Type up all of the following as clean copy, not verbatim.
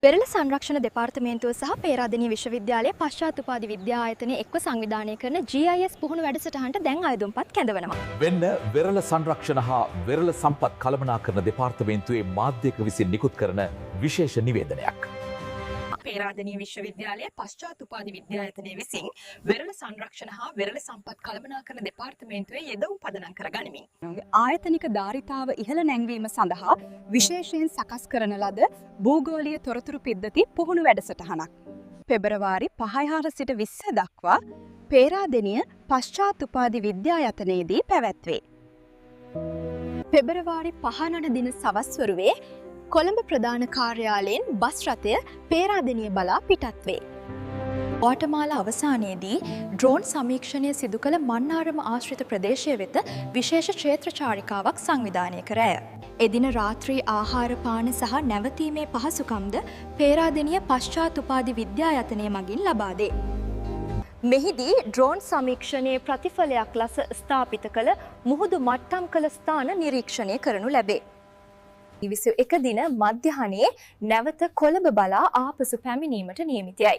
වෙරළ සංරක්ෂණ දෙපාර්තමේන්තුව සහ පේරාදෙණිය විශ්වවිද්‍යාලයේ පශ්චාත් උපාධි විද්‍යා ආයතනය එක්ව සංවිධානය කරන GIS පුහුණු වැඩසටහනට දැන් අයදුම්පත් කැඳවනවා. වෙන්න වෙරළ සංරක්ෂණ හා වෙරළ සම්පත් කළමනාකරණ දෙපාර්තමේන්තුවේ මාධ්‍යක විසින් නිකුත් කරන විශේෂ නිවේදනයක්. පේරාදෙණිය විශ්වවිද්‍යාලයේ පශ්චාත් උපාධි විද්‍යායතනය විසින් වෙරළ සංරක්ෂණ හා වෙරළ සම්පත් කළමනාකරණ දෙපාර්තමේන්තුවේ යෙදවුම් පදනම් කර ගනිමින් ආයතනික ධාරිතාව ඉහළ නැංවීම සඳහා විශේෂයෙන් සකස් කරන ලද භූගෝලීය තොරතුරු පද්ධති පුහුණු වැඩසටහනක්. පෙබරවාරි 5 සිට 20 දක්වා පේරාදෙණිය පශ්චාත් උපාධි විද්‍යායතනයේදී පැවැත්වේ. පෙබරවාරි 5 වන දින සවස්වරුවේ කොළඹ ප්‍රධාන කාර්යාලයෙන් බස් රථය පේරාදෙණිය බලා පිටත් වේ. පාඨමාලා අවසානයේදී ඩ්‍රෝන් සමීක්ෂණය සිදු කළ මන්නාරම ආශ්‍රිත ප්‍රදේශය වෙත විශේෂ ක්ෂේත්‍ර චාරිකාවක් සංවිධානය කර ඇය. එදින රාත්‍රී ආහාර පාන සහ නැවතීමේ පහසුකම්ද පේරාදෙණිය පශ්චාත් උපාධි විද්‍යායතනය මගින් ලබා දේ. මෙහිදී ඩ්‍රෝන් සමීක්ෂණයේ ප්‍රතිඵලයක් ලෙස ස්ථාපිත කළ මුහුදු මට්ටම් කළ ස්ථාන නිරීක්ෂණය කරනු ලැබේ. 21 දින මධ්‍යහනයේ නැවත කොළඹ බලා ආපසු පැමිණීමට නියමිතයයි.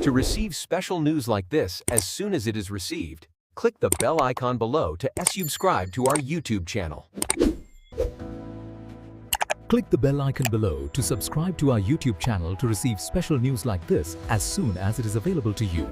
To receive special news like this as soon as it is received, click the bell icon below to subscribe to our YouTube channel. Click the bell icon below to subscribe to our YouTube channel to receive special news like this as soon as it is available to you.